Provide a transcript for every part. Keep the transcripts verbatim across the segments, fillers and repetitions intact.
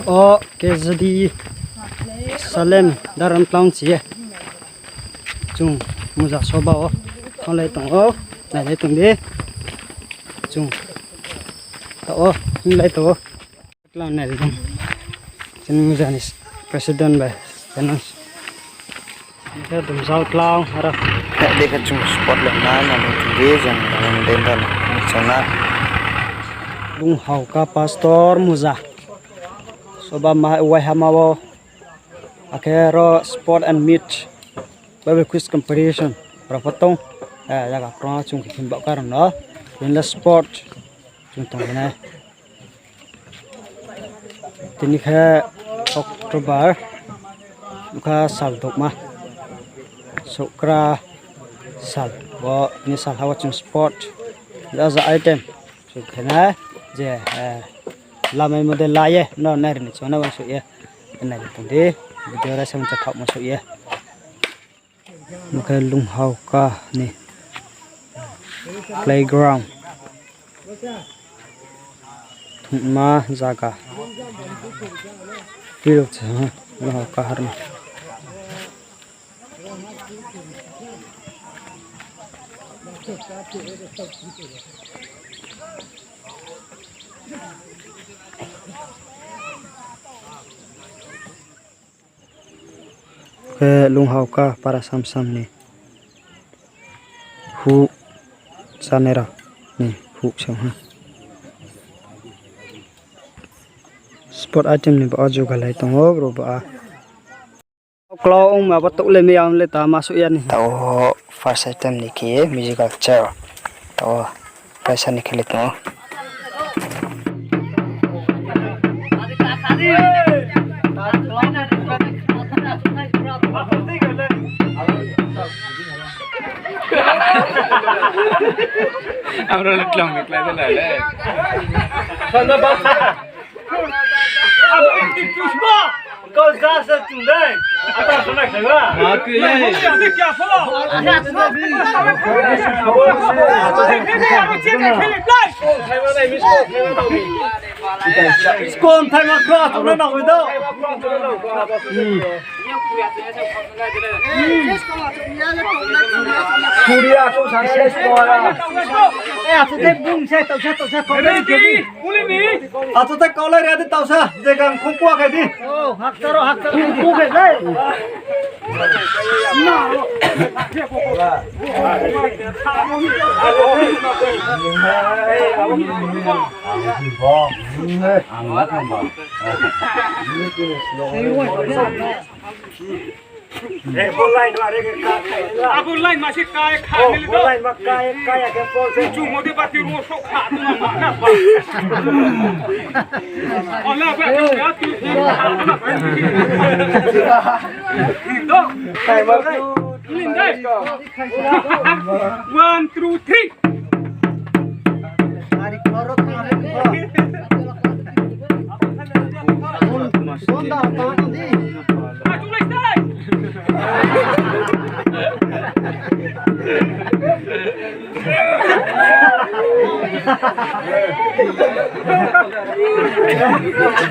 O K Z D Salem Daram Town si ye. Chung muza soba wo thannglai tong ou, nailai tong di. Chung taoh wo hinglai tong ou. Klang nai ri tong. Chini muza ni president bai, finance. Khe tumsao klang aro. Khe dei khe chung sport le ma nang tong di, jang nang dei nang chana. Lunghauka pastor muza. Soba ma waiha ma wo. Akhe aro sport and meet, Bible quiz competition rao pho tong. Eh, jaga krung chung khe himba karon no. Tini le sport chung tong nai. Tini khe October, bkha sal dokma, sukra sal, bo ni sal ha wo chung sport, ja ja item chung khe nai, je, eh, lamai mo de la ye, no nai ri ni chung nai uaingsouh ye, nai ri tong di, video raisa mcha thaohmo souh ye. Bo khe Lunghauka ni playground. Thungma zaga. Tiro se ha, Lunghauka har ni. Khe Lunghauka para samsam ni huh chanai rao ni huh se ha. Sport item ni ba o jugalai tong ou, bro ba. Klau ong ma ba touh le mi ang le ta ma suh ya ni. Taoh first item ni khe musical chair. Taoh prize ni khe le tong ou. Amra le tlang ni klai de la le. Kau jasa chung dai. Ata sana khlaiba. Ma tui le. Skon thai ma kra chung na nang do. Kuria chung sa ses ko la. Eh, atu te bung se, tau sa, tau sa, kau lai khe di. Uli ni. Atu te kau lai khe di, tau sa, je gang khung kua khe di. Oh, hak taro, hak taro. Khung khe dai. Eh, bo line ma re ke ka, ka, ka. Abo line ma se ka, ka, oh, ni bo do. Line ma ka, ka, ya ke pol se. Chu mo de ba ti ro so ka, tu ma ma na ba. Ola ba, ya tu. Do. Kai ma kai. Line dai. One, two, three.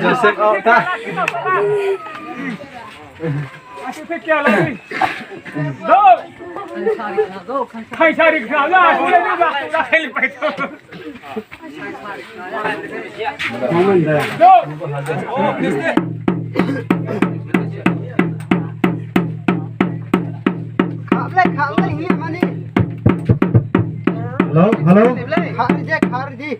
Joseph out ta. Asuh the kya lagi? Do. Khai sari khna la, asuh le ni ba, la khai pai to. Do. Kha le, kha le, hi mani. Hello, hello. Kha ri je, kha ri je.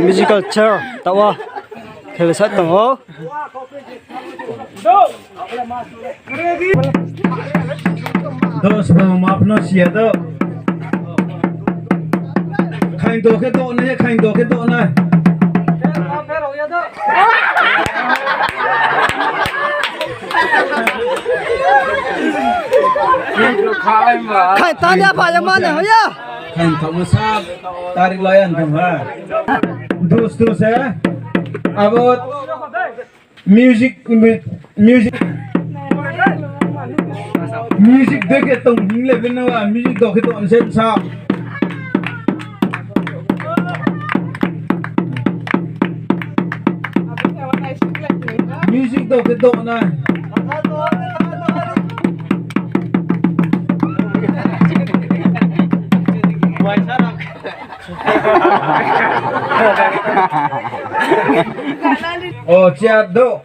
Musical chair, taoh wo. Khel sa tong ou. Dos bo map no siya do. Khaing do khe do nai, khaing do khe do nai. Khai tanya ba ya mane hoya. Khai tanya sa tarik layan tong ha. Dos dos ha. Abo music, music, music de khe tong hing le bini wa music do khe tong sen sa. Music do khe do na. O, chair do.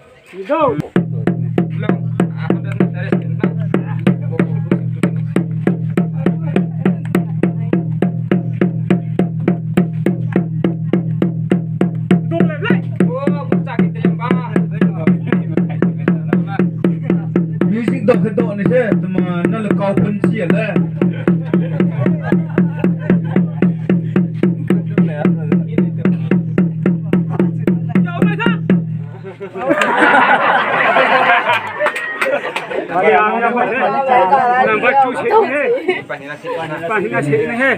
Music do khe do ni se, tma na le kau pun si ya le. Number two se ni he. Pahina se ni he.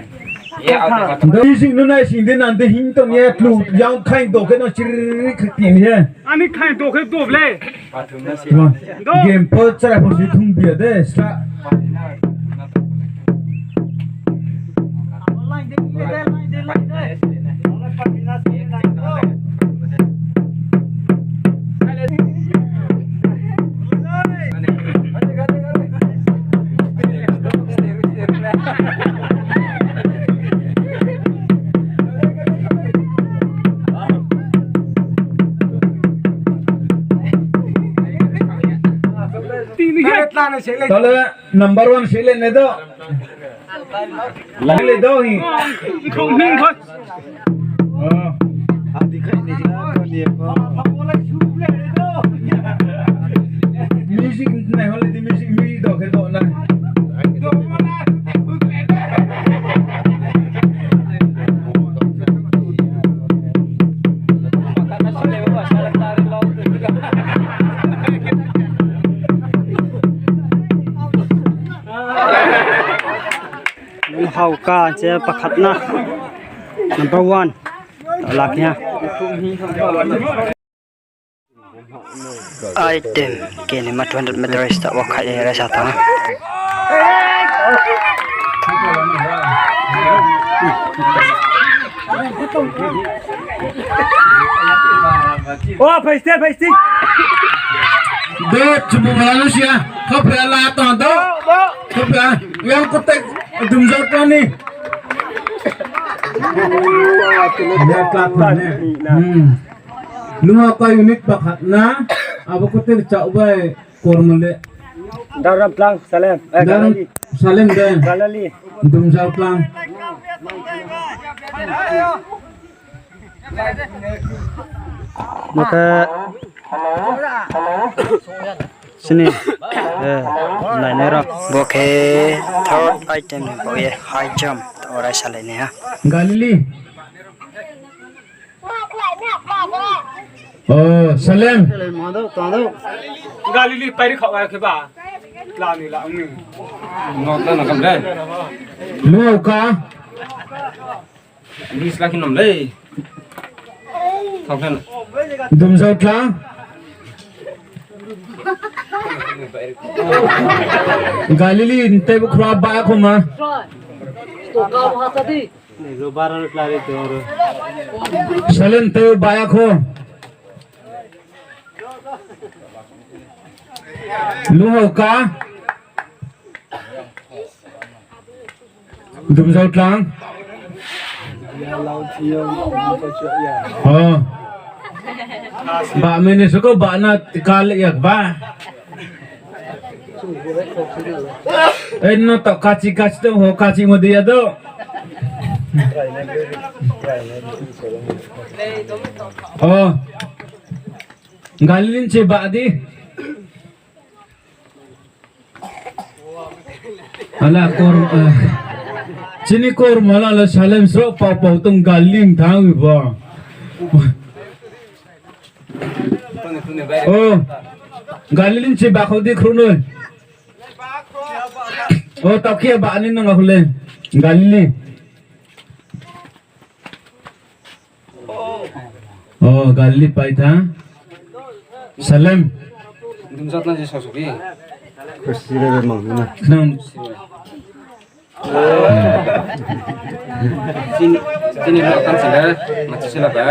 Music no nai sing de nan de hing tong ye tlu yang khai do khe no chiri khati ni he. Ani khai do khe do ble. Game po chara po si thum bia de stra. Tini khe. Tole number one sile ne do. Sile do hi. Music nai hole di music, music do khe do na. Hauka se pakhatna. Number one. Lak ya. Item khe ni ma two hundred meter race ta wo khai race ta. O, phaiste, phaiste. Do, chubu bala no sia. Khopra la to do. Khopra. Yang kotek dumjak tani. Ya, kla tani. Hmm. Nung apa unit pakhatna, abo kote chak bai kormo le. Daram tlang, Salem. Eh, Daram Galali. Salem de. Galali. Dumjak tlang. Maka. Sini. Eh, nainai rao. Bo khe third item ni bo ye high jump. Orai salai ni ha. Galili. O, Salem. Galili pairi khau ai khe ba. Lani la ni. Nokta nakam de. Nuka. English laki nom le. Thangphen. Dumjau tlang. Galili nte bu khra ba khoma. Salem te baya kho. Luhau ka. Dumjau tlang. Oh. Ba mene suko ba na kal yak ba. Eh, no to kachi kachi to ho kachi mo dia do. Oh. Galilin che ba di. Ala kor, eh, chini kor mala la Salem so pau pau tong Galilin thang bo. Oh, Galilin che ba khau di khru noi. O, taoh khe ba ni nang akole. Galili. O, Galili paitha. Salem. Dumjatlang je saosubi. Khusire be mang na. Nang. Chini, chini lo kan sila, machi sila ba.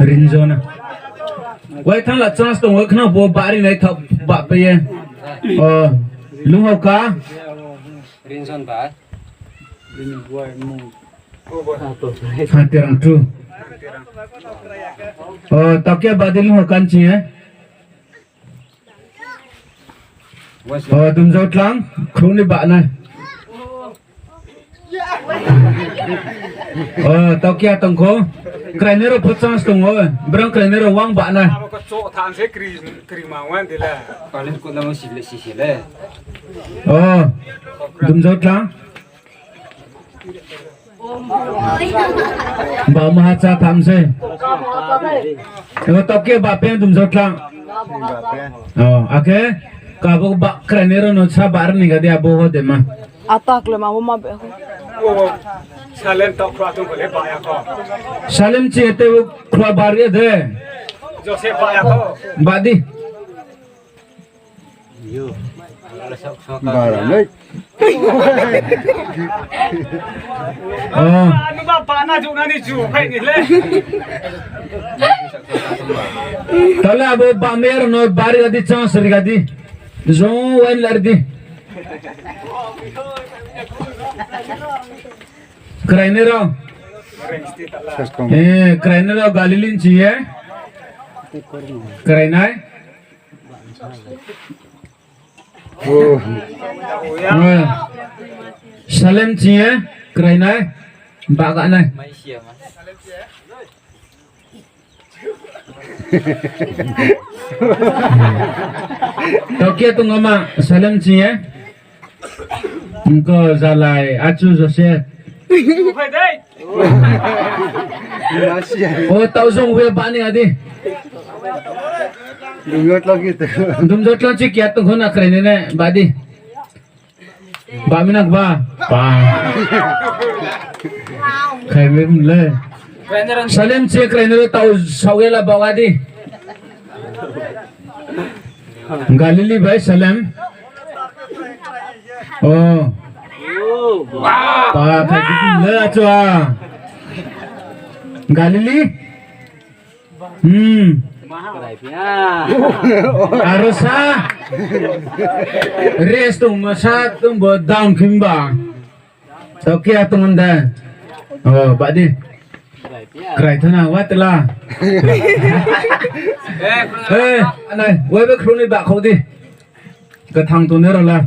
Rinjona. Wai thang la chance tong, wai khna bo bari nai thap ba pe ye. O, lung hau ka. Rinjon ba. Ha, terang tu. O, taoh khe ba de lung hau kan chi ye. O, Dumjatlang, khrouh ni ba nai. O, taoh khe tong kho. Krainai rao pho chance tong o. Brang krainai rao wang ba nai. Abo ko cho than se kri, kri ma wan de la. Palen ko dang si le si si le. O, Dumjatlang. Ba maha cha tham se. Ego taoh khe ba pe Dumjatlang. O, akhe kabo ba krainai rao no sa ba rni ga di abo ho de ma. Atak le ma bo ma be ho. Salem taoh khua tung ko le ba ya ko. Salem chi te khua ba ri de. Joseph ba ya ko. Ba di. Bara nai. O. Anu ba ba na ju na ni ju phai ni le. Taoh le abo ba mer no bari ga di chance ri ga di. Jong wain lar di. Krainai rao. Sas kong. Eh, krainai rao Galili ni chi ye. Krainai. O. Salem chi ye, krainai, ba ga nai. Taoh khe tong ama, Salem chi ye. Engko Jalai, achu Joseph. O, taoh jong we ba ni adi. Dumjatlang chi khe tong kho na krainai ne ba di. Ba mi na ba. Ba. Khai mi le. Salem chi krainai le taoh sao ye la ba wa di. Galili bai Salem. O. Pa, khai di le achu a. Galili. Hmm. Aro sa. Rest tong ma sa tong bo down khim ba. Taoh khe tong da. O, ba di. Krai thana wa tela. Eh, anai, wai be khrouh ni ba khou di. Kathang tong ne rao la.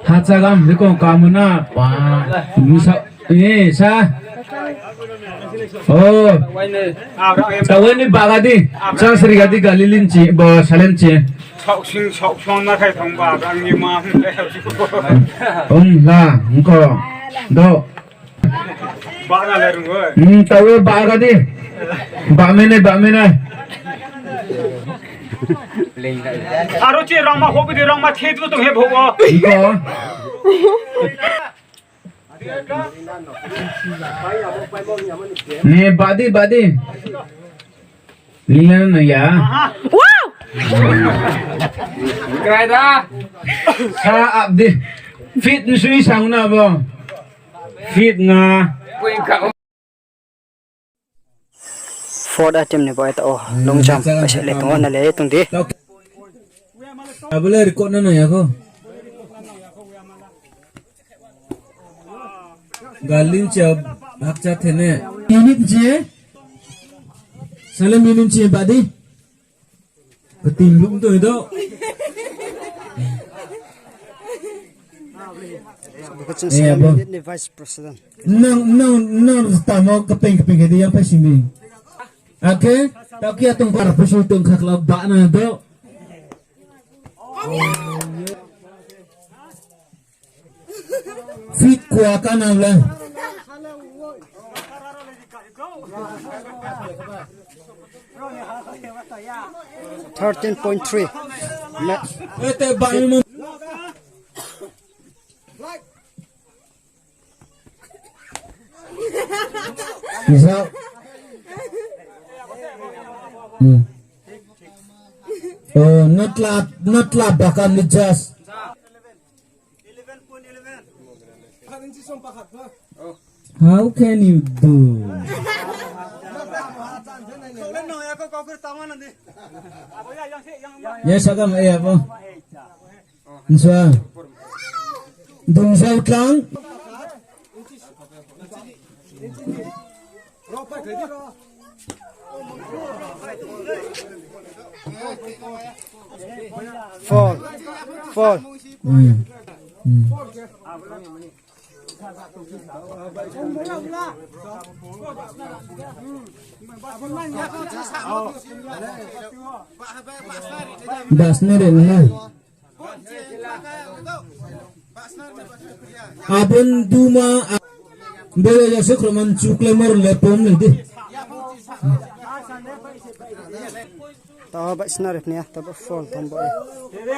Hacha gam, bikong kamuna, pa. Sa, eh, sa. O. Taoh ni ba ga di. Chance ri ga di Galili ni chi, bo Salem chi. Saoh sing, saoh song na khai thang ba, ang ni ma. Um, la, engko. Do. Ba na le rung oi. Hmm, taoh ba ga di. Ba me nai, ba me nai. Aro chi rangma hobi di rangma the tu tong he bho. Engko. Ni ba di, ba di. Lina na ya. Wow! Krai da. Sa up di. Feet ni sui sang na bo. Feet nga. Fourth item ni bo eta o. Long jump. Paisa le tong o na le tong di. Abo le record na na ya ko. Galin cha hakcha thene. Unit je. Salem unit je badi. Keting lum tu itu. Bukan Salem unit ni vice president. Nang, nang, nang tamo keping, keping ke dia apa sini? Oke, tapi ya tungkar pesul tungkar lo bak na do. Feet kua kana le. Thirteen point three. Ete bang mo. Bisa. Hmm. Oh, not lap, not lap bakal ni just. How can you do? Ya sagam e abo. Nsa. Dungsau tlang. Four. Four. Hmm. Hmm. Basna re na. Abon duma a-, bele ya se khroman chukle mor le pom le di. Ta ba sna rep nia, ta ba four thom ba.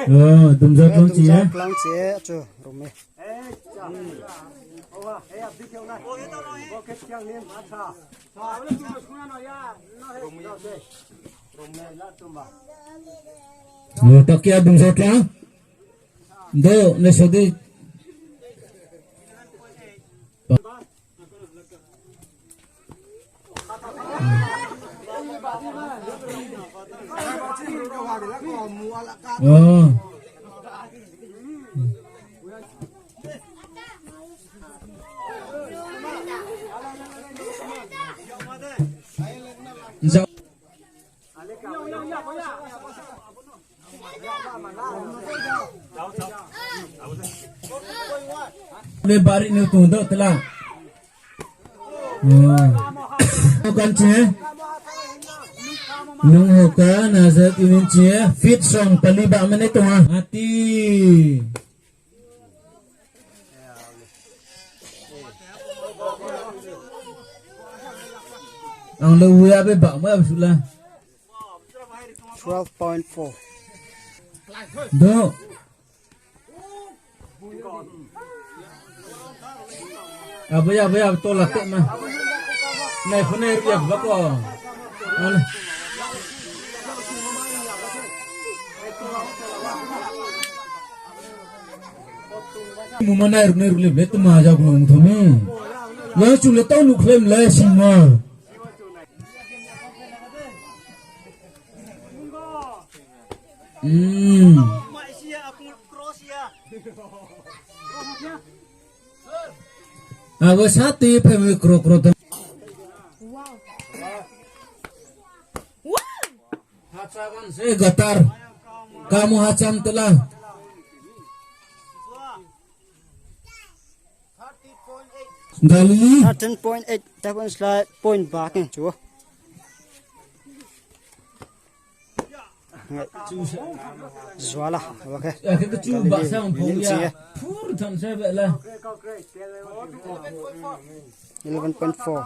Oh, dum jat long chi ya. Dum jat long chi ya, chu, rum e. Yo, takia dum jat long. Do, ne sodi. Oh. Jao. Be bari ni tung do tela. Hmm. Kan che. Nung hoka na je tinin che. Fit song pali ba mene tung ha. Hati. Ang le uya be ba ma sula. Twelve point four. Do. Abo ya, abo ya, tola te ma. Nai phone ya ba ko. Muma nai ruk nai ruk le, le tuma ja gulung thami. Yang chu le tau nuk khlem le sima. Hmm. Abo sati phai kro kro ta. Hacham se gatar. Kamu hacham tela. Galili. Thirteen point eight, ta point slide, point ba ke chu. Zuala, okay. Ya, ke chu ba sa phu ya. Pur tham se be la. Eleven point four.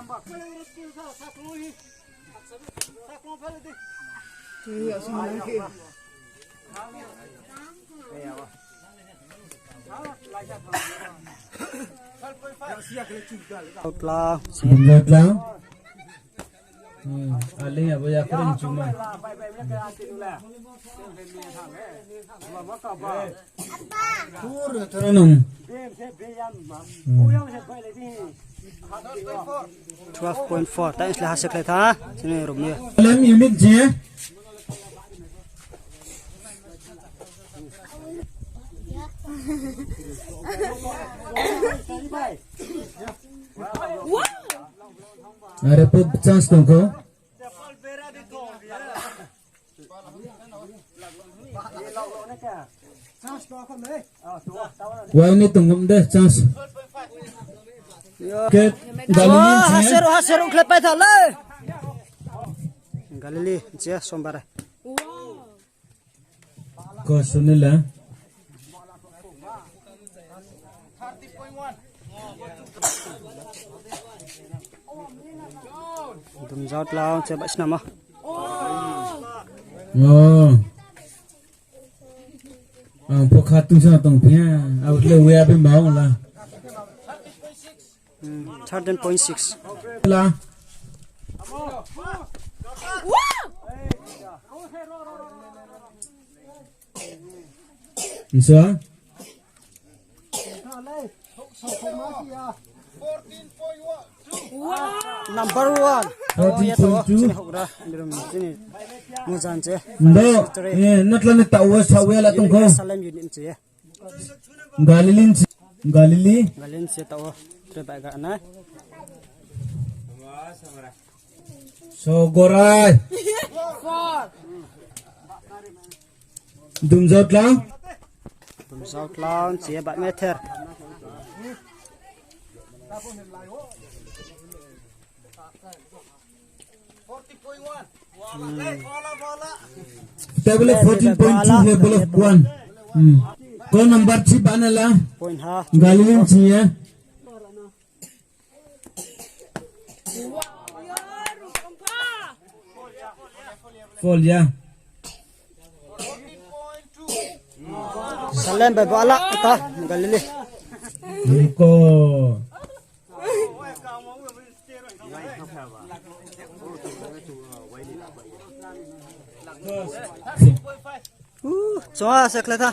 Tla. Bung tla. Hmm, aling abo ya kering cuma. Pur, tara nung. Twelve point four, ta isla hasik lai tha, sini room ye. Lem unit je. Are put chance tong kho. Wai ni tong de chance. Ke Galili. Haser, haser, ukhle pai tha le. Galili, je sombar. Ko sunila. Dum jat lao che ba snama. Oh. Ang pho kha tu sa tong phi ha. Abo le wea be ma ong la. Hmm, thirteen point six. La. Nsa? Number one. Fourteen point two. Chini houhgra, birum chini muzan che. Ndo, eh, natla ni taoh wo sa wea la tong kho. Salem unit che. Galili ni si, Galili. Galili ni si taoh wo. Tre bai ga na. So gorai. Dumjao tlang. Dumjao tlang, chi ye bat mether. Table fourteen point two he ball of one. Hmm. Ko number three bana la. Point ha. Galili ni si ye. Fall ya. Salem bai bala ta Galili. Ko. Uh, so a se khle tha.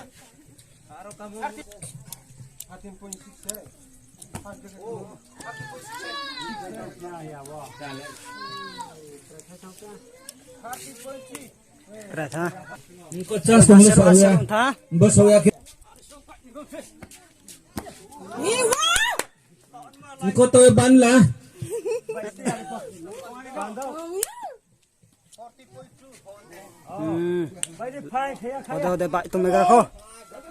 Kra tha. Ko chance ko sa ya. Tha. Bo sa ya ke. Ko to ban la. Hmm. Hode hode bai tong mega ko.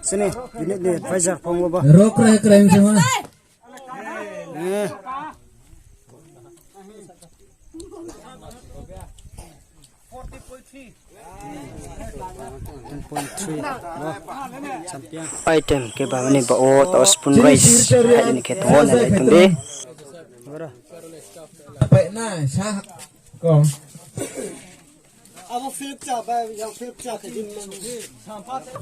Sini, unit ni advisor phong bo. Rok rai krai se ma. Eh. Ten point three. Bo. Champion. Item khe ba mani ba o to spoon rice. Hai ni khe tong o na lai tong di. Pai na sa ko. Abo Philip cha ba, yang Philip cha khe jin mang.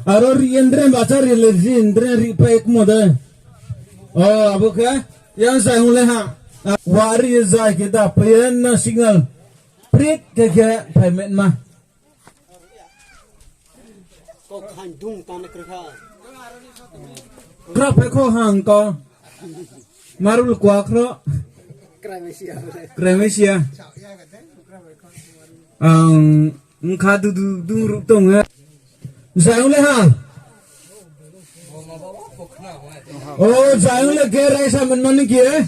Aro ri endren ba cha ri le ri endren ri pa ek mo de. O, abo khe, yang sa hung le ha. Wa ri za khe da pa yen na signal. Prik khe khe phai met ma. Kok han dung tan kre kha. Kra phai kho hang ko. Marul kwa khro. Krai mai sia. Krai mai sia. Ang, ngkha du du du ruh tong ha. Zayong le ha. O, zayong le ge rai sa man man ni ki, eh?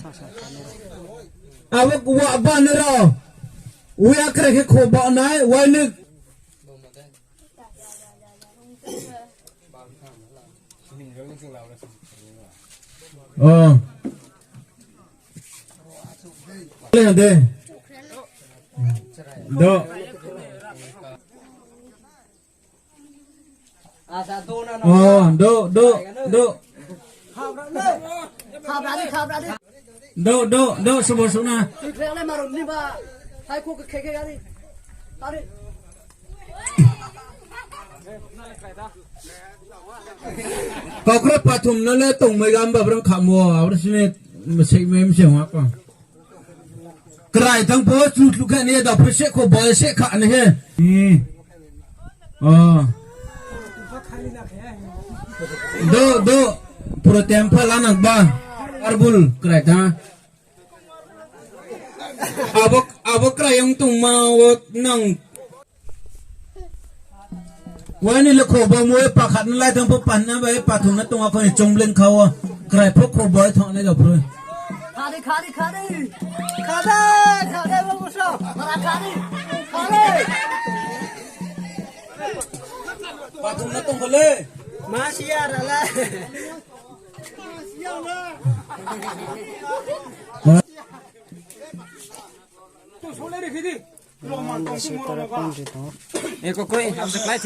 Abo wa ba ne ro. Wi akre khe kho ba nai, wai ne. O. Le de. Do. O, do, do, do. Do, do, do, subo suna. Kokra pathum no le tongmai gam ba brang khamo, abro sini sei mem se wa pa. Krai tang po chu chu kha ni da phe se kho boy se kha ni he. Ni. O. Do, do. Pro tem pha la nang ba. Arbul krai ta. Abo, abo krai yang tong ma wo nang. Wani le kho ba mo e pa khat na lai tang po pan na ba e pa thung na tong a kho ni chong blen kha wo. Krai pho kho ba e thong na ga pho. Khari, khari, khari. Khari, khari, bo bo so. Khari, khari. Khari. Pa thung na tong kho le. Ma sia ra la.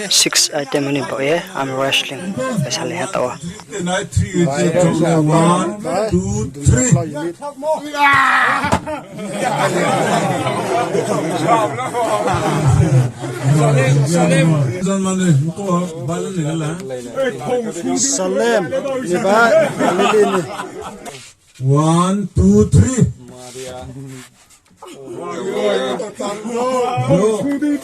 Six item ni baoh ye arm wrestling. Paisa le ha tao. One, two, three. Salem ni ba Galili ni. One, two, three. One, two, three.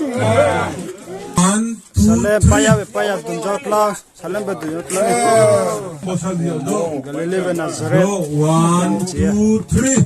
Salem paya be paya dunjotla. Salem be dunjotla. Galili be Nazareth. One, two, three.